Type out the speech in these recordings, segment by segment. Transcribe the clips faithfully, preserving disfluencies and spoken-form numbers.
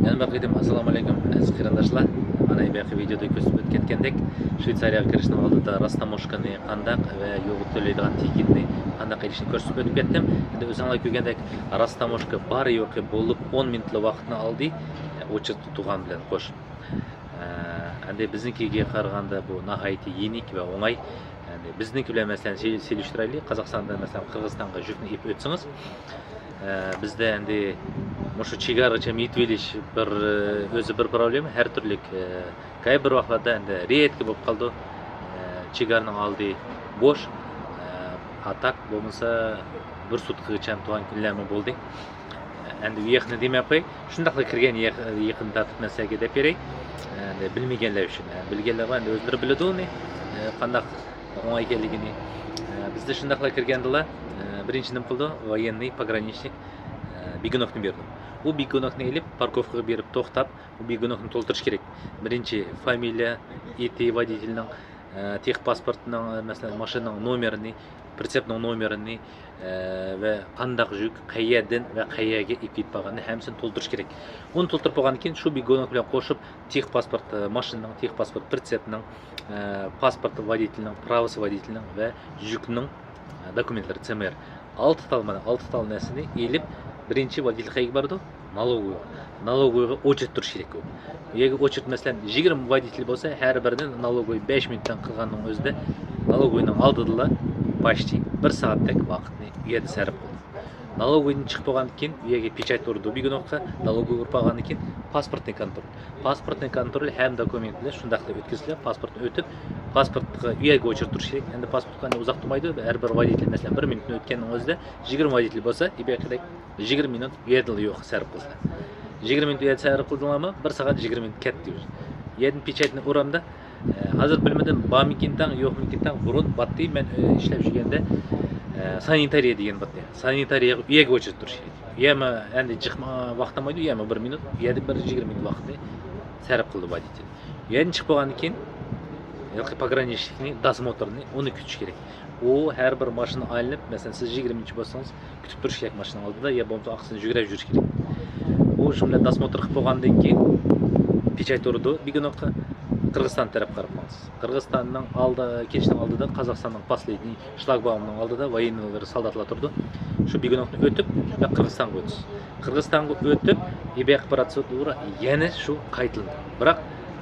يەنە بىر قېتىم ئەسسالامۇ ئەلەيكۇم، ئەزىز قېرىنداشلار. مانا بۇ قېتىمقى ۋىدېيودا كۆرسىتىپ ئۆتكەندەك، شۋېتسارىيەگە كىرىشنىڭ ئالدىدا راستاموشكىنى قانداق ۋە يولغا تۆلەيدىغان تىكېتنى قانداق ئېلىشنى كۆرسىتىپ ئۆتۈپ كەتتىم. ئەندى ئۆزۈڭلار كۆرگەندەك، راستاموشكا بار يوقى بولۇپ ئون مىنۇتلا ۋاقىتنى ئالدى، ئوچېرېتتا تۇرغان بىلەن قوشۇپ. ئە، ئەندى بىزنىڭكىگە قارىغاندا بۇ ناھايىتى يېنىك ۋە ئوڭاي. ئەندى بىزنىڭكى بىلەن، مەسىلەن، سېلىشتۇرايلى. قازاقىستاندا، مەسىلەن، قىرغىزىستانغا يۈكنى ئېلىپ ئۆتسىڭىز، ئە، بىزدە ئەندى مۇشۇ چېگرىغىچە يېتىۋېلىش بىر، ئۆزى بىر پروبلېما. ھەر تۈرلۈك، ئە، كەي بىر ۋاقىتلاردا ئەندى رېدكا بولۇپ قالىدۇ. ئە، چېگرانىڭ ئالدى بوش. ئە، ئاتاك بولمىسا بىر سۇتكىغىچە تۇرغان كۈنلەرمۇ بولدى. ئەندى ئۇ ياقنى دېمەي قوي. شۇنداقلا كىرگەن ياق-، يېقىندا تارتىپ مەن سىلەرگە دەپ بېرەي. ئەندى بىلمىگەنلەر ئۈچۈن. ئە، بىلگەنلەر بار، ئەندى ئۆزلىرى بىلىدۇ ئۇنى، ئە، قانداق ئوڭاي ئىكەنلىكىنى. ئە، بىزدە شۇنداقلا كىرگەندىلا، ئە، بىرىنچى نېمە قىلىدۇ؟ ۋايېننىي پوگраничник، ئە، بىگۇنوكنى بېرىدۇ. ئۇ بىگۇنوكنى ئېلىپ، پاركوفكىغا بېرىپ توختاپ، ئۇ بىگۇنوكنى تولتۇرۇش كېرەك. بىرىنچى فامىلىيە، ئېتى ۋودىتېلنىڭ، ئە، تېخپاسپورتنىڭ، مەسىلەن، ماشىنىنىڭ نومېرىنى، پرىتسېپنىڭ نومېرىنى، ئە، ۋە قانداق يۈك، قەيەردىن ۋە قەيەرگە ئېلىپ كېتىپ بارغاننى ھەممىسىنى تولدۇرۇش كېرەك. ئۇنى تولدۇرۇپ بولغاندىن كېيىن، شۇ بىگۇنوك بىلەن قوشۇپ تېخپاسپورت، ئە، ماشىنىنىڭ، تېخپاسپورت پرىتسېپنىڭ، ئە، پاسپورت ۋودىتېلنىڭ، پراۋوسى ۋودىتېلنىڭ ۋە يۈكنىڭ، ئە، دوكۇمېنتلىرى، س م ر. ئالتە تال، مانا، ئالتە تال نەرسىنى ئېلىپ، بىرىنچى ۋودىتېل قەيەرگە بارىدۇ؟ نالوگويغا. نالوگويغا ئوچېرېت تۇرۇش كېرەك ئۇ. ئۇ يەرگە ئوچېرېت، مەسىلەن، يىگىرمە ۋودىتېل بولسا، ھەر بىرىنى نالوگوي بەش مىنۇتتىن قىلغاننىڭ ئۆزىدە نالوگوينىڭ ئالدىدىلا почتى بىر سائەتتەك ۋاقىتنى ئۇ يەردە سەرپ قىلىدۇ. نالوگويدىن چىقىپ بولغاندىن كېيىن، ئۇ يەرگە پېچات ئۇرىدۇ بىگۇنوكقا، نالوگوي ئۇرۇپ بولغاندىن كېيىن پاسپورتنى كونترول. پاسپورتنى كونترول ھەم دوكۇمېنت بىلەن شۇنداقلا ئۆتكۈزۈلە، پاسپورتنى ئۆتۈپ، پاسپورتقا ئۇ يەرگە ئوچېرېت تۇرۇش كېرەك. ئەندى پاسپورتقا ئەندى ئۇزاق تۇرمايدۇ، ھەر بىر ۋودىتېل، مەسىلەن، بىر مىنۇتنى ئۆتكەننىڭ ئۆزىدە يىگىرمە ۋودىتېل بولسا، ئىبەقىدەك يىگىرمە مىنۇت ئۇ يەردىلا يوق سەرپ قىلسا. يىگىرمە مىنۇت ئۇ يەردە سەرپ قىلدىڭلارمۇ، بىر سائەت يىگىرمە مىنۇت كەتتى. ئۇ يەردىن پېچاتنى ئۇرامدا، ئە، ھازىر بىلمىدىم، بارمىكىن تەڭ، يوقمىكىن تەڭ، بۇرۇن باتتى، مەن، ئە، ئىشلەپ يۈرگەندە، ئە، سانىتارىيە دېگەن باتتى. سانىتارىيەگە، ئۇ يەرگە ئوچېرېت تۇرۇش كېرەك. ئۇ يەرمۇ ئەندى جىقما ۋاقىت ئالمايدۇ، ئۇ يەرمۇ بىر مىنۇت، ئۇ يەردە بىر يىگىرمە مىنۇت ۋاقىتنى سەرپ قىلدى ۋودىتېل. ئۇ يەردىن چىقىپ بولغاندىن كېيىن، ھېلىقى پوگраничникنى، داسموترنى، ئۇنى كۈتۈش كېرەك. ئۇ ھەر بىر ماشىنا ئايلىنىپ، مەسىلەن، سىز يىگىرمىنچى بولسىڭىز، كۈتۈپ تۇرۇش كېرەك ماشىنىنىڭ ئالدىدا، يا بولمىسا ئارقىسىدىن يۈگۈرۈپ يۈرۈش كېرەك. ئۇ شۇ بىلەن داسموتر قىلىپ بولغاندىن كېيىن، پېچات ئۇرىدۇ، بىگۇنوكقا قىرغىزىستان تەرەپ قاراپ ماڭىسىز. قىرغىزىستاننىڭ ئالدى، كېلىشنىڭ ئالدىدا قازاقىستاننىڭ پاسلېدنىي شلاگباۇمنىڭ ئالدىدا ۋويېننىيلار، سالداتلار تۇرىدۇ. شۇ بىگۇنوكنى ئۆتۈپ، قىرغىزىستانغا ئۆتىسىز. قىرغىزىستانغا ئۆتۈپ، ئىبەقى پروتسېدۇرا يەنە شۇ قايتىلىنىدۇ. بىراق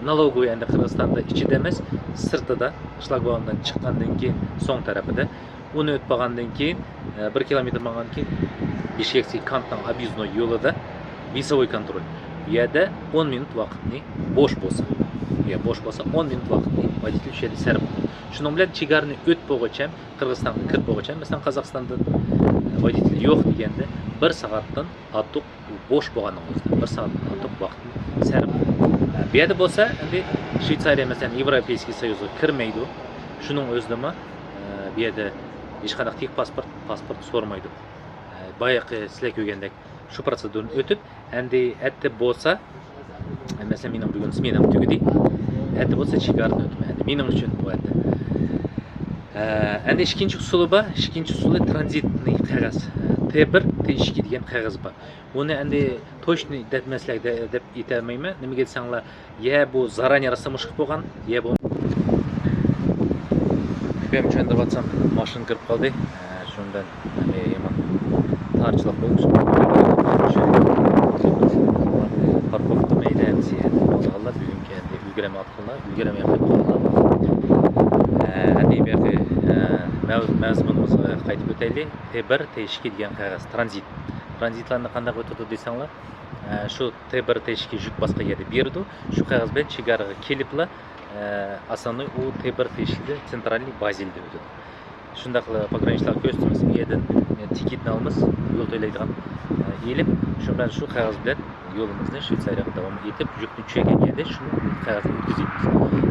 نالوگوي ئەندى قىرغىزىستاندا ئىچىدە ئەمەس، سىرتىدا، شلاگباۇمدىن چىققاندىن كېيىن سوڭ تەرىپىدە. ئۇنى ئۆتۈپ بولغاندىن كېيىن، ئە، بىر كىلومېتىر ماڭغاندىن كېيىن، بىشكەكسكىي كانتنىڭ ئوبيېزدنوي يولىدا ۋېسوۋوي كونترول. ئۇ يەردە ئون مىنۇت ۋاقىتنى بوش بولسا، يا بوش بولسا، ئون مىنۇت ۋاقىتنى ۋودىتېل شۇ يەردە سەرپ قىلىدۇ. شۇنىڭ بىلەن چېگرانى ئۆتۈپ بولغۇچە، قىرغىزىستانغا كىرىپ بولغۇچە، مەسىلەن، قازاقىستاندىن، ئە، ۋودىتېل يوق دېگەندە، بىر سائەتتىن ئارتۇق بوش بولغاننىڭ ئۆزىدە، بىر سائەتتىن ئارتۇق ۋاقىت سەرپ قىلىدۇ. ئە، بۇ يەردە بولسا، ئەمدى شۋېتسارىيە، مەسىلەن، يېۋروپېيسكىي سويۇزغا كىرمەيدۇ. شۇنىڭ ئۆزىدىمۇ، ئە، بۇ يەردە ھېچقانداق تېخپاسپورت، پاسپورت سورىمايدۇ. ئە، بايىقى سىلەر كۆرگەندەك شۇ پروتسېدۇرىنى ئۆتۈپ، ئەمدى ئەتە بولسا، مەسىلەن، مېنىڭ بۈگۈن سمېنام تۈگىدى. ئەتە بولسا چېگرادىن ئۆتىمەن. ئەمدى مېنىڭ ئۈچۈن بۇ ئەتە. ئە، ئەمدى ئىككىنچى ئۇسۇلى بار. ئىككىنچى ئۇسۇلى ترانزىتنىي قەغەز. تې بىر، تې ئىككى دېگەن قەغەز بار. بۇنى ئەمدى توشنى دەپ مەسىلەگە دەپ ئېيتالمايمەن. نېمىگە دېسەڭلار، يا بۇ زارانيە راسلاموشكا بولغان، يا بۇ. ئۈكەم چۈشەندۈرۈۋاتسام، ماشىنا كىرىپ قالدى. ئە، شۇنىڭ بىلەن، يەنى، يامان تارچىلىق بولدى. پاركوفكا مەيدە ئەمسى، يەنى، بولغانلار بۈگۈنكى، يەنى، ئۈلگۈرەلمەيۋاتقانلار، ئۈلگۈرەلمەي قېلىپ قالغانلار. ئە، ئەمدى بۇ يەرگە، ئە، مەۋ-، مەۋزۇمىمىزغا قايتىپ ئۆتەيلى. تې بىر، تې ئىككى دېگەن قەغەز، ترانزىت. ترانزىتلارنى قانداق ئۆتىدۇ دېسەڭلار، ئە، شۇ تې بىر، تې ئىككى يۈك باسقان يەردە بېرىدۇ. شۇ قەغەز بىلەن چېگرىغا كېلىپلا، ئە، ئاسانلا ئۇ تې بىر، تې ئىككىدىن تسېنترالنىي بازىلدا ئۆتىدۇ. شۇنداقلا پوگرانىچنىكلارغا كۆرسىتىمىز، ئۇ يەردىن، ئە، تىكېتنى ئالىمىز، يول تۆلەيدىغان، ئە، ئېلىپ، شۇ بىلەن شۇ قەغەز بىلەن يولىمىزنى شۋېتسارىيەگە داۋام ئېتىپ، يۈكنى چۈشۈرگەن يەردە شۇ قەغەزنى ئۆتكۈزىمىز.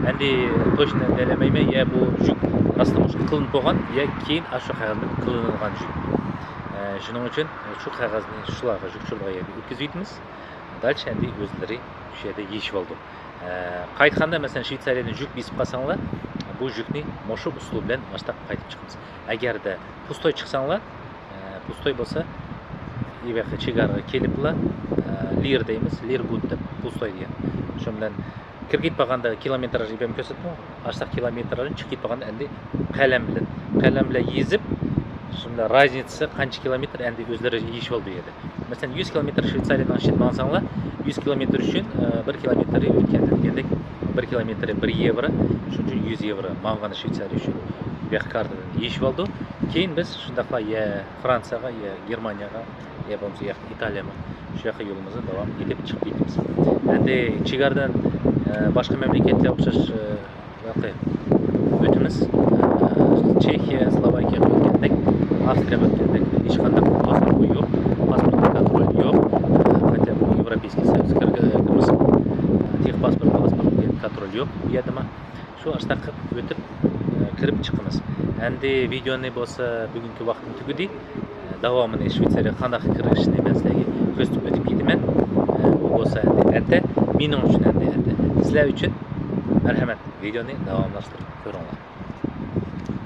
ئەمدى توشنى دېيەلمەيمەن، يا بۇ يۈك راسلىمىشقا قىلىنىپ بولغان، يا كېيىن ئاشۇ قەغەز بىلەن قىلىنىلغان يۈك. ئە، شۇنىڭ ئۈچۈن شۇ قەغەزنى شۇلارغا يۈك چۈشۈرىدىغان يەرگە ئۆتكۈزۈۋېتىمىز. دالچە ئەمدى ئۆزلىرى شۇ يەردە يېشىۋالىدۇ. ئە، قايتقاندا، مەسىلەن، شۋېتسارىيەدىن يۈك بېسىپ قالساڭلار، بۇ يۈكنى مۇشۇ ئۇسۇل بىلەن ماشتاق قايتىپ چىقىمىز. ئەگەردە پۇستوي چىقساڭلار، ئە، پۇستوي بولسا، ئىبەخ چېگرىغا كېلىپلا، ئە، لىر دەيمىز، لىر گۇت دەپ، پۇل سورايدىغان. شۇنىڭ بىلەن كىرىپ كەتكەن بولغاندا كىلومېتراژنى بەرمەي كۆرسىتىدۇ. ئاشۇنداق كىلومېتراژنى چىقىپ كەتكەن بولغاندا ئەمدى قەلەم بىلەن، قەلەم بىلەن يېزىپ، شۇنىڭ بىلەن رازنىتسا قانچە كىلومېتىر ئەمدى ئۆزلىرى يېزىشىۋالىدۇ بۇ يەردە. مەسىلەن، يۈز كىلومېتىر شۋېتسارىيەنىڭ ئىچىدە ماڭساڭلار، يۈز كىلومېتىر ئۈچۈن، ئە، بىر كىلومېتىرى ئۆتكەندە دېگەندەك، بىر كىلومېتىرى بىر يېۋرو، شۇنىڭ ئۈچۈن يۈز يېۋرو ماڭغان شۋېتسارىيە ئۈچۈن بۇ ياق كارتىدىن يېزىشىۋالىدۇ. كېيىن بىز شۇنداقلا يا فرانسىيەغا، يا گېرمانىيەغا، يا بولمىسا ياق ئىتالىيەمۇ، شۇ ياققا يولىمىزنى داۋام ئېتىپ چىقىپ كېتىمىز. ئەمدى چېگرادىن، ئە، باشقا مەملىكەتلەرگە ئوخشاش، ئە، ياقى ئۆتىمىز. چېخىيە، سلوۋاكىيە ئۆتكەندەك، ئاۋسترىيە ئۆتكەندەك ھېچقانداق توسالغۇ يوق، پاسپورتتا كونترول يوق. خەتتا بۇ يېۋروپېيسكىي سويۇزغا كىرگەن، كىرمىسىمۇ، تېخى پاسپورت، پاسپورت دېگەن كونترول يوق. بۇ يەردىمۇ شۇ ئاشتاق قىلىپ ئۆتۈپ، كىرىپ چىقىمىز. ئەمدى ۋىدېونى بولسا بۈگۈنكى ۋاقتىم تۈگىدى. داۋامىنى شۋېتسارىيەگە قانداق كىرىشنى مەن سىلەرگە كۆرسىتىپ ئۆتۈپ كېتىمەن. ئۇ بولسا ئەمدى ئەتە، مېنىڭ ئۈچۈن ئەمدى ئەتە. سىلەر ئۈچۈن مەرھەمەت. ۋىدېونى داۋاملاشتۇرۇپ كۆرۈڭلار.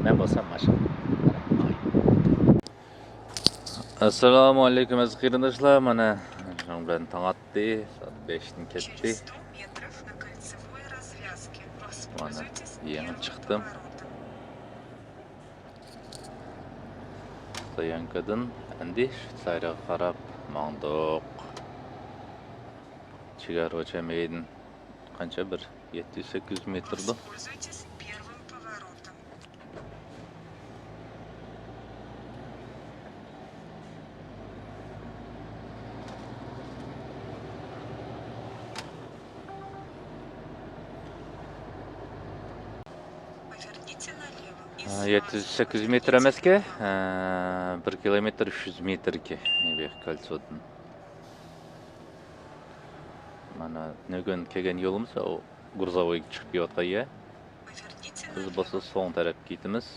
مەن بولسام ماشىنا. ئەسسالامۇ ئەلەيكۇم ئەزىز قېرىنداشلار، مانا شۇنىڭ بىلەن تاڭ ئاتتى، سائەت بەشتىن كەتتى. مانا يېڭى چىقتىم. ستويانكىدىن ئەمدى شۋېتسارىيەگە قاراپ ماڭدۇق. چېگرا ئۆلچەملىكىدىن قانچە، بىر يەتتە يۈز، سەككىز يۈز مېتىردۇ. يەتتە يۈز، سەككىز يۈز مېتىر ئەمەسكەن، بىر كىلومېتىر ئۈچ يۈز مېتىركەن، كالتسودىن. مانا نۆگۆن كەلگەن يولىمىز ئۇ گۇرزاۋويغا چىقىپ كېلىۋاتقان يەر. بىز بولسا سول تەرەپكە كېتىمىز.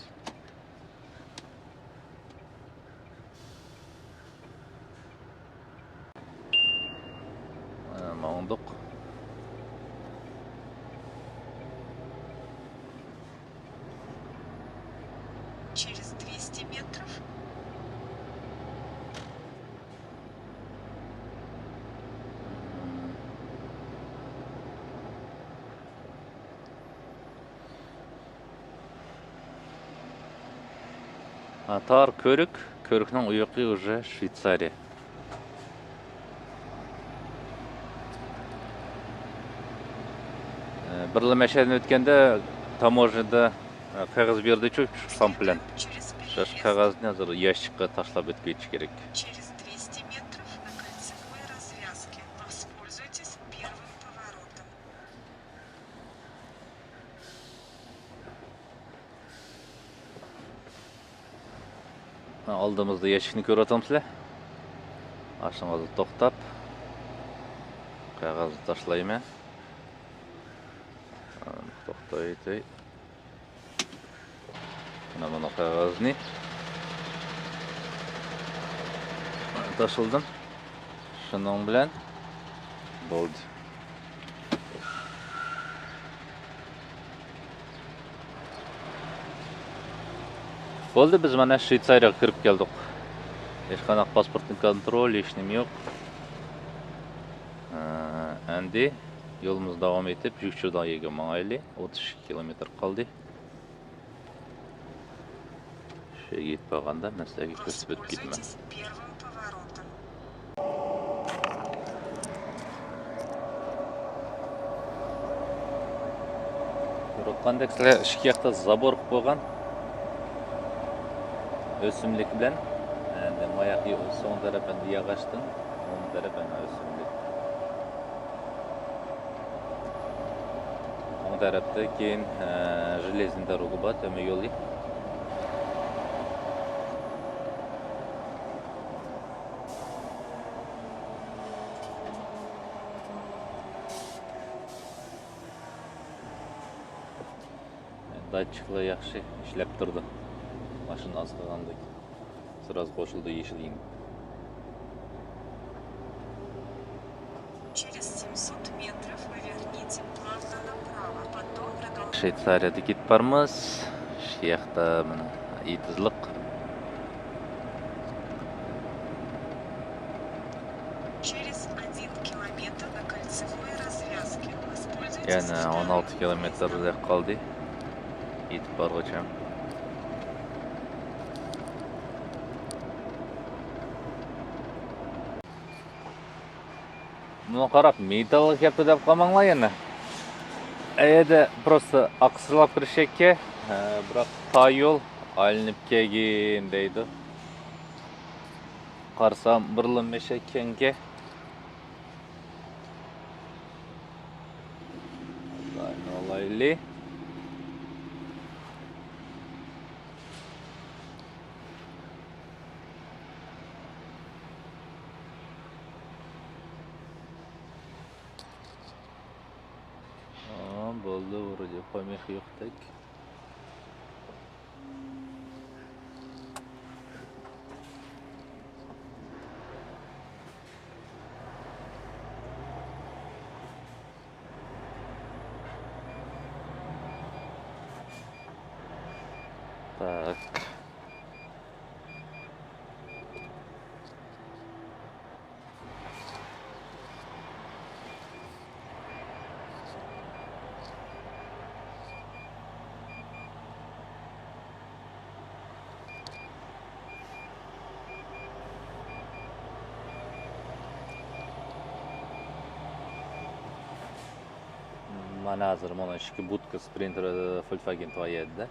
ماڭدۇق. ھە، تار كۆۋرۈك، كۆۋرۈكنىڭ ئۇ يېقى ئۇژې شۋېتسارىيە. ئە، بىرلا مەشەدىن ئۆتكەندە تاموژنىدا، ئە، قەغەز بېرىدىچۇ، شتامپ بىلەن. شۇ قەغەزنى ھازىر ياشىققا تاشلاپ ئۆتكۈچى كېرەك. ئالدىمىزدا يەشىكنى كۆرۈۋاتامسىلەر؟ ئاشۇنىڭ ئالدىدا توختاپ، قەغەزنى تاشلايمەن. توختايتەي. مانا بۇنى قەغەزنى تاشلىدىم. شۇنىڭ بىلەن بولدى. بولدى، بىز مانا شۋېتسارىيەگە كىرىپ كەلدۇق. ھېچقانداق پاسپورتنىڭ كونترولى، ھېچنېمە يوق. ئەمدى يولىمىزنى داۋام ئېتىپ، ژۈكچۇداڭ يېرىگە ماڭايلى. ئوتتۇز ئىككى كىلومېتىر قالدى. شۇ يەرگە يېتىپ بارغاندا مەن سىلەرگە كۆرسىتىپ ئۆتۈپ كېتىمەن. كۆرۈۋاتقاندەك سىلەر ئىككى ياقتا زابور قىلىپ قويغان ئۆسۈملۈك بىلەن. ئەمدى ماياق سوڭ تەرەپ ئەمدى ياغاچتىن، ئوڭ تەرەپ ئەمدى ئۆسۈملۈك. ئوڭ تەرەپتە كېيىن، ئە، ژېلېزنىي دورۇگا بار، تۆمۈر يولى. داتچىكلار ياخشى ئىشلەپ تۇرىدۇ. ماشىنا ئاز قالغاندىن كېيىن سرازۇ قوشۇلىدۇ يېشىل يېڭىپ. شۋېتسارىيەدە كېتىپ بارىمىز. شۇ ياقتا مانا ئېتىزلىق. يەنە ئون ئالتە كىلومېتىردەك قالدى يېتىپ بارغۇچە. بۇنى قاراپ، مېتالغا كەپتۇ دەپ قالماڭلار يەنە. ئەيەدە پروستا ئاقسىلاپ كىرىشەككە، بىراق تار يول ئايلىنىپ كەلگىن دەيدۇ. قارىسام، بىرلا مەشەككەنكە. ئالايلى. ھا، بولدى، ۋۇرۇدى پومېخ يوقتەك. Так. مانا ھازىر مانا ئىككى بۇتكا سپرىنتېر، فولكسۋاگېن تۇرغان يەردە.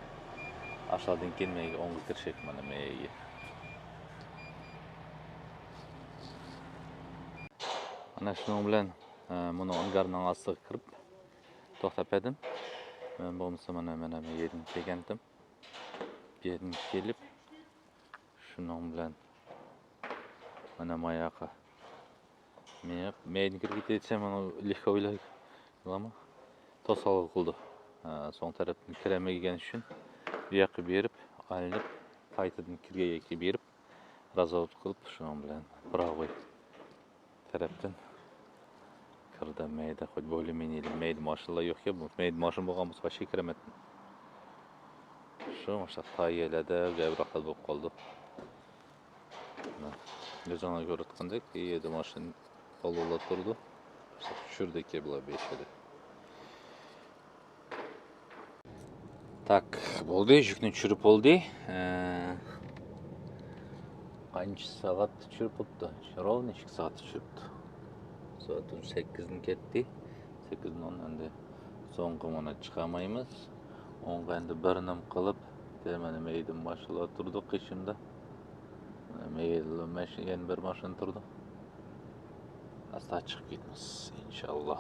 ئاشۇلاردىن كېيىن مەيگە ئوڭغا كىرىشەك مانا مەيگە. مانا شۇنىڭ بىلەن، ئە، مۇنۇ ئانگارنىڭ ئاستىغا كىرىپ توختاپ بەردىم. مەن بولمىسا مانا، مانا مەيگىدىن كەلگەنتىم. بۇ يەردىن كېلىپ، شۇنىڭ بىلەن مانا ماياققا مېڭىپ، مەيدىن كىرىپ كېتەي دېسەم، مانا لېككا ئويلايدۇ. ئۇلارمۇ توسالغۇ قىلىدۇ. ھە، سوڭ تەرەپتىن كىرەلمىگەن ئۈچۈن بۇ ياققا بېرىپ، ئايلىنىپ، قايتىدىن كىرگەن ياكى بېرىپ، رازۋودكا قىلىپ، شۇنىڭ بىلەن پراۋوي تەرەپتىن كىردى. مەيدە خۇد بولىمىنى مەيدە ماشىنىلار يوق ئىكەن. بۇ مەيدە ماشىنا بولغان بولسا، باشقا كىرەمەتتىم. شۇ ماشىنا تايەلەردە گەۋرەقلەر بولۇپ قالدى. مانا، ئۆزۈڭلار كۆرۈۋاتقاندەك، ئۇ يەردە ماشىنا بالىلار تۇرىدۇ. چۈشۈردى كېبىللار بېشىدا. تاك، بولدى، يۈكنى چۈشۈرۈپ بولدى. ئە، قانچە سائەتتە چۈشۈرۈپ بوپتۇ؟ روۋنو ئىككى سائەتتە چۈشۈرۈپتۇ. سائەت سەككىزدىن كەتتى. سەككىزدىن ئون ئەمدى سوڭقا مانا چىقالمايمىز. ئوڭغا ئەمدى بىر نېمە قىلىپ، مانا مەيدە ماشىنىلار تۇرىدۇ قېشىمدا. مەيدە ماشىنا، يەنە بىر ماشىنا تۇرىدۇ. ئاستا چىقىپ كېتىمىز، ئىنشاللا.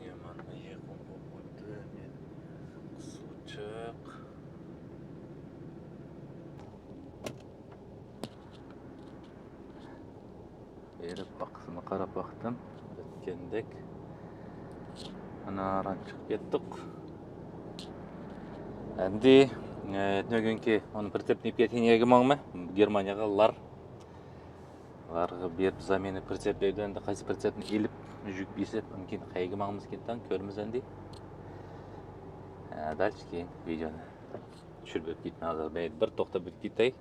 يامان يېقىن بولۇپ قويدى. قىسىلچاق. بېرىپ ئاقىسىنى قاراپ باقتىم. ئۆتكەندەك. ئانا، ئاران چىقىپ كەتتۇق. ئەمدى، ئە، بۈگۈنكى ئۇنى پرىتسېپنى ئېلىپ كەتكەن يەرگە ماڭىمەن. گېرمانىيەگە لار. لارغا بېرىپ زامېنا پرىتسېپ دەيدۇ. ئەمدى قايسى پرىتسېپنى ئېلىپ، يۈك بېسىپ، ئۇنىڭ كېيىن قەيەرگە ماڭىمىزكىن تاڭ كۆرىمىز ئەمدى. ئە، دالچە كېيىن ۋىدېونى چۈشۈرۈپ ئۆتۈپ كېتىمەن. ھازىر مەن بىر توختاپ ئۆتۈپ كېتەي.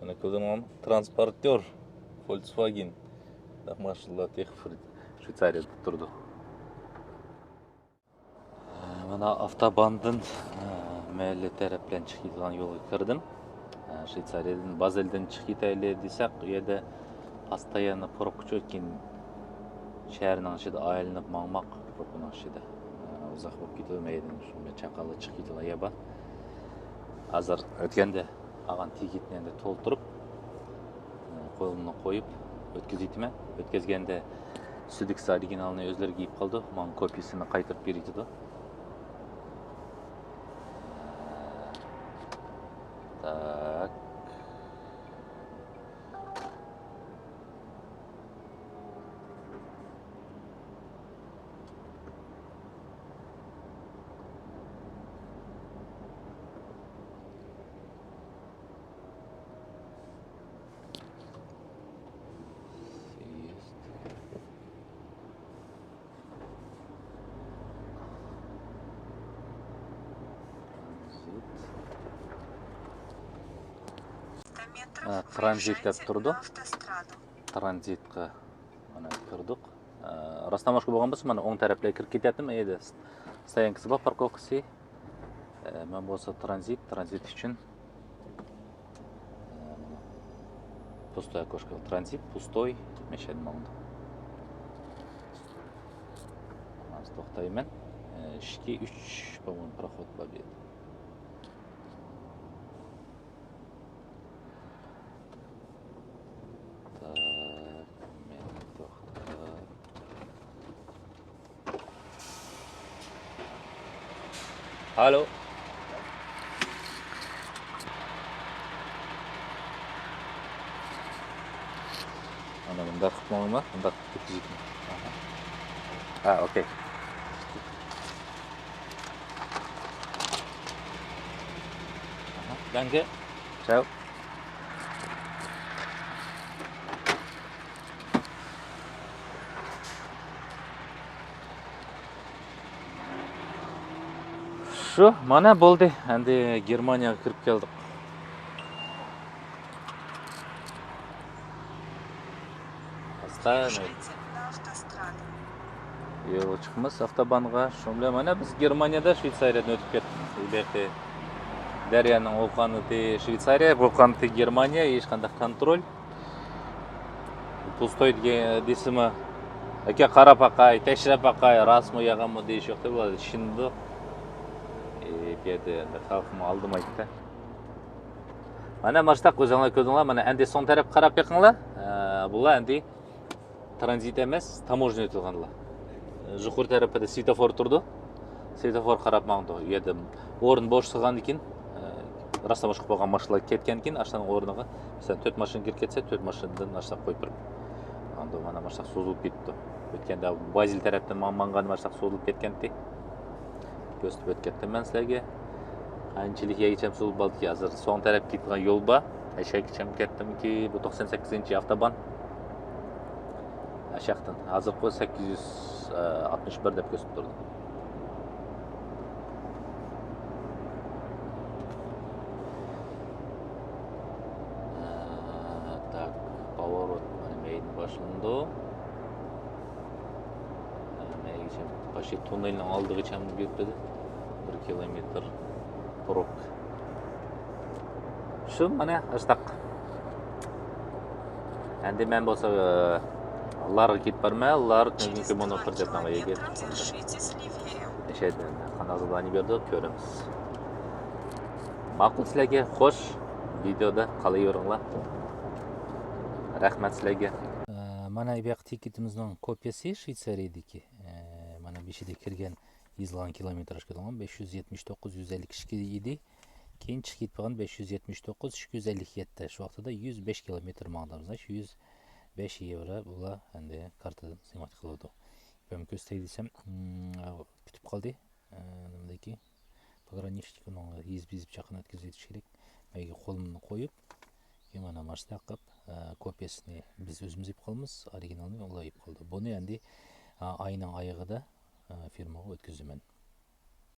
مانا كۆردۈڭلارمۇ؟ ترانسپورتيور فولكسۋاگېن. ماشىنىلار تېخى شۋېتسارىيەدە تۇرىدۇ. مانا ئاۋتوباندىن، مەھەللە تەرەپ بىلەن چىقىدىغان يولغا كىردىم. شۋېتسارىيەدىن، بازېلدىن چىقىپ كېتەيلى دېسەك، ئۇ يەردە پاستاياننى پروبكىچۇ ئۆتكەن شەھەرنىڭ ئىچىدە ئايلىنىپ ماڭماق، پروبكىنىڭ ئىچىدە. ئۇزاق بولۇپ كېتىدۇ، مەيدىن شۇ چاقالغا چىقىپ كېتىدىغان يەر بار. ھازىر ئۆتكەندە ئالغان تىكېتنى ئەمدى تولتۇرۇپ، قولۇمنى قويۇپ ئۆتكۈزۈۋېتىمەن. ئۆتكۈزگەندە سۈدۈكسى ئورىگىنالنى ئۆزلىرى كىيىپ قالىدۇ، ماڭا كوپىيىسىنى قايتۇرۇپ بېرىۋېتىدۇ. Так. ھە، ترانزىت دەپ تۇرىدۇ. ترانزىتقا مانا كىردۇق. ئە، راستاماشقا بولغان بولسا، مانا ئوڭ تەرەپلەرگە كىرىپ كېتەتتىم. ئەيدە، ستايانكىسى بار، پاركوفكىسى. ئە، مەن بولسا ترانزىت، ترانزىت ئۈچۈن. ئە، مانا. پۇستوي ئوكوشكا، ترانزىت، پۇستوي، مەشەدە ماڭدى. ھازىر توختايمەن. ئە، ئىككى، ئۈچ، по-моему، проход بار بۇ يەردە. تاك، مەن توختاپ. ئالو. ئانا مۇنداق قىلىپ ماڭىما، مۇنداق كېتىشىكمۇ؟ ھە، ئوكەي. Danke. چاۋ. شۇ، مانا بولدى. ئەمدى گېرمانىيەگە كىرىپ كەلدۇق. ئاستا. يول چىقىمىز ئاپتوبانغا. شۇ بىلەن مانا بىز گېرمانىيەدە، شۋېتسارىيەدىن ئۆتۈپ كەتتۇق. بۇ ياقى دەريانىڭ ئۇ قانىتى شۋېتسارىيە، بۇ قانىتى گېرمانىيە، ھېچقانداق كونترول. پۇستوي دېگەن دېسىمۇ، ئاكا قاراپ باقاي، تەكشۈرۈپ باقاي، راستمۇ يالغانمۇ دېيىش يوق دەپ ئۇلار چۈشىنىدۇ. ئى، بۇ يەردە ئەمدى خەلقمۇ ئالدىمايدۇ. مانا ماشتاق ئۆزۈڭلار كۆردۈڭلار، مانا ئەمدى سوڭ تەرەپ قاراپ بېقىڭلار. ئە، بۇلار ئەمدى ترانزىت ئەمەس، تاموژنا ئۆتىدىغانلار. يۇقىرى تەرىپىدە سۋېتوفور تۇرىدۇ. سۋېتوفور قاراپ ماڭىدۇ. ئۇ يەردە ئورۇن بوش قالغاندىن كېيىن، ئە، راستاماشقا بولغان ماشىنىلار كەتكەندىن كېيىن، ئاشۇنىڭ ئورنىغا، مەسىلەن، تۆت ماشىنا كىرىپ كەتسە، تۆت ماشىنىدىن ئاشۇنداق قويۇپ بېرىپ. ئاندىن مانا ماشۇنداق سوزۇلۇپ كېتىپتۇ. ئۆتكەندە بازېل تەرەپتىن ماڭ-، ماڭغان ماشىنداق سوزۇلۇپ كەتكەنتى. كۆرسىتىپ ئۆتۈپ كەتتىم مەن سىلەرگە. قانچىلىك يەرگىچە سوزۇلۇپ قالدىكى، ھازىر سوڭ تەرەپكە كېتىدىغان يول بار. ئەشەگىچە كەتتىمكى، بۇ توقسان سەككىزىنچى ئاپتوبان. ئەشەقتىن. ھازىرقى سەككىز يۈز ئاتمىش بىر دەپ كۆرسىتىپ تۇرىدۇ. ئە، تاك، پاۋورۇت، مانا مەيدىن باشلىنىدۇ. مەيگىچە، باشى توننېلنىڭ ئالدىغىچە بېرىپتۇ. بىر كىلومېتىر پروك. شۇ مانا ئاشتاق. ئەمدى مەن بولسا، ئە، لارغا كېتىپ بارىمەن. لار، چۈنكى مۇنۇ خىرجەتنىڭ يېگى. ئەشەدە قانداق زادانى بەردى، كۆرىمىز. ماقۇل سىلەرگە، خوش، ۋىدېئودا قالايۋېرىڭلار. رەھمەت سىلەرگە. ئە، مانا بۇ ياق تىكېتىمىزنىڭ كوپىيەسى شۋېتسارىيەدىكى. ئە، مانا بېشىدا كىرگەن يېزىلغان كىلومېتراژ كۆرۈڭلار، بەش يۈز يەتمىش توققۇز، يۈز ئەللىك ئىككى ئىدى. كېيىن چىقىپ كەتكەن بەش يۈز يەتمىش توققۇز، ئىككى يۈز ئەللىك يەتتە. شۇ ۋاقتىدا يۈز بەش كىلومېتىر ماڭدىم. شۇ يۈز بەش يېۋرو بۇلار ئەمدى كارتىدىن سنىمات قىلىۋاتىدۇ. بۇ يەرنى كۆرسىتەي دېسەم، ئىم، پۈتۈپ قالدى. ئە، نېمىدىكى پوگраничник ئۇنىڭغا يېزىپ، يېزىپ چاققان ئۆتكۈزۈۋېتىش كېرەك. مەن قولۇمنى قويۇپ، كېيىن مانا ماشتاق قىلىپ، ئە، كوپىيەسىنى بىز ئۆزىمىز ئېلىپ قالىمىز، ئورىگىنالىنى ئۇلار ئېلىپ قالىدۇ. بۇنى ئەمدى، ئە، ئاينىڭ ئايىغىدا، ئە، فىرمىغا ئۆتكۈزىمەن.